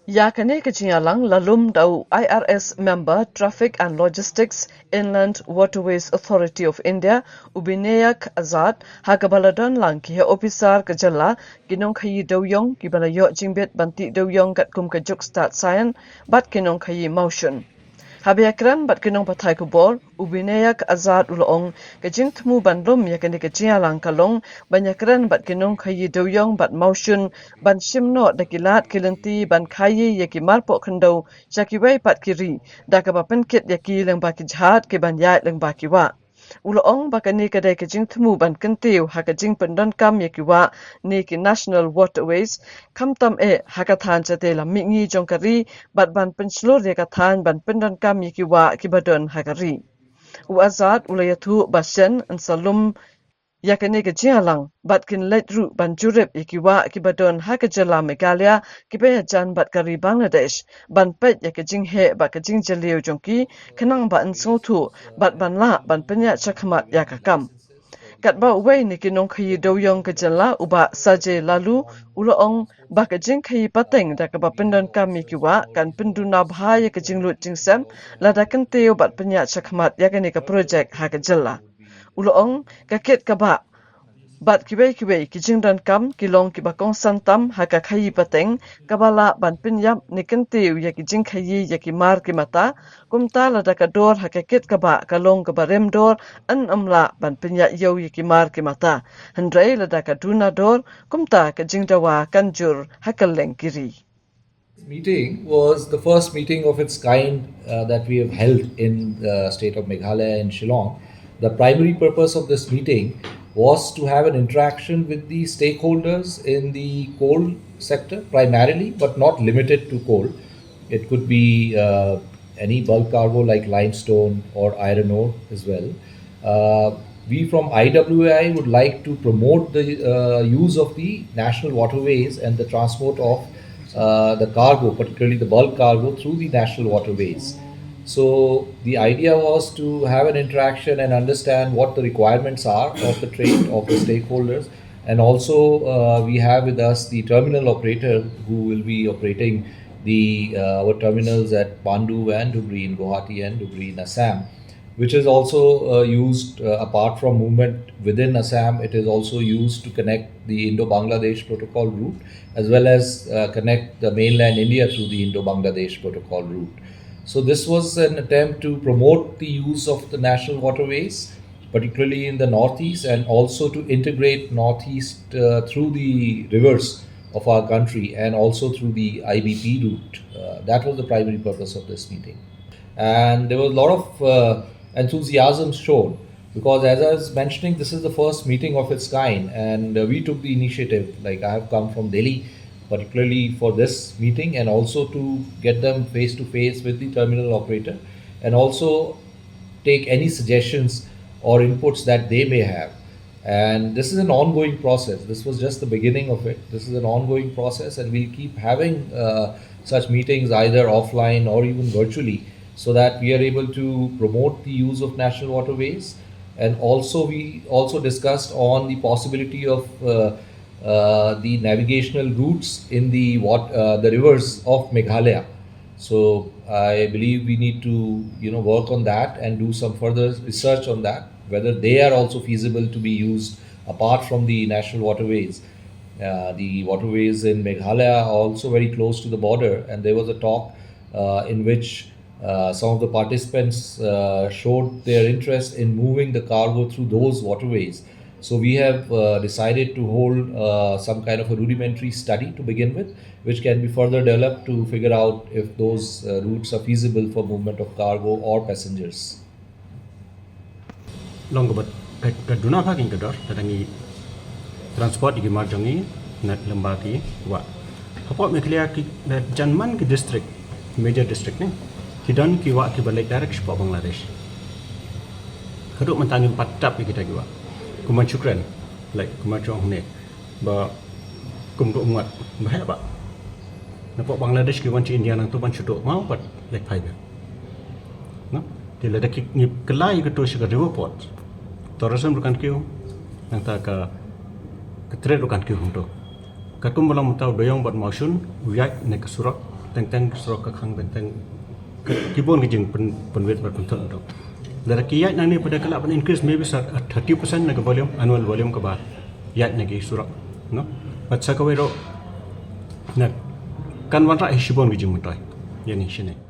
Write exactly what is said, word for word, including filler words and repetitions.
Ïa kane ka jingïalang la lum da u I R S member Traffic and Logistics, Inland Waterways Authority of India, u Binayak Azad, ha kaba la don lang ki heh ophisar ka jylla, ki nongkhaïi dewiong kiba la ïoh jingbit ban tih dewiong katkum ka juk stad saian bad ki nongkhaïi mawshun. Haba ïakren bad ki nongpathai khubor, u Binayak Azad u la ong, ka jingthmu ban lum ïa kane ka jingïalang ka long ban ïakren bad ki nongkhaïi dewiong bad mawshun ban shim noh da ki lad ki lynti ban khaïi ïa ki mar pohkhyndew sha kiwei pat ki ri, da kaba pynkit ïa ki lyngba ki jhad kiban ïaid lyngba ki wah. U la ong ba kane ka dei ka jingthmu ban kyntiew ha ka jingpyndonkam ïa ki wah ne ki National Waterways, khamtam eh ha ka thaiñ shatei lam mihngi jong ka ri, bad ban pynshlur ïa ka thaiñ ban pyndonkam ïa ki wah kiba don ha ka ri. U Azad u la ïathuh ba shen yn sa lum ïa kane ka jingïalang bad kin leit ruh ban jurip ïa ki wah kiba don ha ka jylla Meghalaya kiba ïajan bad ka ri Bangladesh, ban peit ïa ka jingheh bad ka jingjylliew jong ki, khnang ba yn sngewthuh bad ban lah ban pynïaid shakhmat ïa ka kam. Katba uwei na ki nongkhaïi dewiong ka jylla, u Bah Sajay Laloo, u la ong ba ka jingkhaïi pateng da kaba pyndonkam ïa ki wah kan pynduna bha ïa ka jinglut jingsem, lada kyntiew bad pynïaid shakhmat ïa kane ka projek ha ka jylla. U la ong, ka kit ka bah bad kiwei kiwei ki jingdonkam ki long kiba kongsan tam ha ka khaïi pateng, kaba lah ban pynïap ne kyntiew ïa ki jingkhaïi ïa ki mar ki mata. Kumta lada ka dor ha ka kit ka bah ka long kaba rim dor, yn ym lah ban pynïaid ïew ïa ki mar ki mata. Hynrei lada ka duna dor, kumta ka jingdawa kan jur ha kylleng ki ri. Meeting was the first meeting of its kind uh, that we have held in the state of Meghalaya in Shillong. The primary purpose of this meeting was to have an interaction with the stakeholders in the coal sector primarily, but not limited to coal. It could be uh, any bulk cargo like limestone or iron ore as well. Uh, we from I W A I would like to promote the uh, use of the national waterways and the transport of uh, the cargo, particularly the bulk cargo, through the national waterways. So the idea was to have an interaction and understand what the requirements are of the trade, of the stakeholders, and also uh, we have with us the terminal operator who will be operating the uh, our terminals at Pandu and Dhubri in Guwahati and Dhubri in Assam, which is also uh, used uh, apart from movement within Assam. It is also used to connect the Indo-Bangladesh protocol route as well as uh, connect the mainland India through the Indo-Bangladesh protocol route. So this was an attempt to promote the use of the national waterways, particularly in the northeast, and also to integrate northeast uh, through the rivers of our country and also through the I B P route. Uh, that was the primary purpose of this meeting. And there was a lot of uh, enthusiasm shown because, as I was mentioning, this is the first meeting of its kind, and uh, we took the initiative. Like, I have come from Delhi, particularly for this meeting, and also to get them face to face with the terminal operator, and also take any suggestions or inputs that they may have. And this is an ongoing process. This was just the beginning of it. This is an ongoing process, and we'll keep having uh, such meetings either offline or even virtually, so that we are able to promote the use of national waterways. And also, we also discussed on the possibility of uh, uh, the navigational routes in the what uh, the rivers of Meghalaya. So I believe we need to, you know, work on that and do some further research on that, whether they are also feasible to be used apart from the national waterways. Uh, the waterways in Meghalaya are also very close to the border, and there was a talk uh, in which uh, some of the participants uh, showed their interest in moving the cargo through those waterways. So we have uh, decided to hold uh, some kind of a rudimentary study to begin with, which can be further developed to figure out if those uh, routes are feasible for movement of cargo or passengers. Long ka bad ka duna pha kin ka dor ka dangi transport igi mar jongi na lamba ki wa. Hapoh Meghalaya ki da janman ki district, major district ni, ki don ki wa ki balik direct shapoh Bangladesh. Kaduk mentang ngim pat tap igi ta ki wa. Kuman Shukran, like kuman chong ne ba kum duk ngat ba heh ba. Napoh Bangladesh ki wan chi India nang tu ban shu duk mau pat lek phai ba. No? Ti lada ki ngi kelai ka tu shi ka river port. Tourism rukan kiu nang ta ka ka trade rukan kiu hung tu. Ka kum balang mutau doyong bat mausun uyai ne ka surok. teng teng surok ka khang teng teng ki bun ki jing pynwit bad pynthut ruh. Lada ki ïaid nangne pat da ka lah ban increase maybe sa thirty percent na ka volume, annual volume kaba ïaid na ki surok, no? Bad sa kawei ruh na kan wanrah hi shibun ki jingmyntoi ïa ngi shane.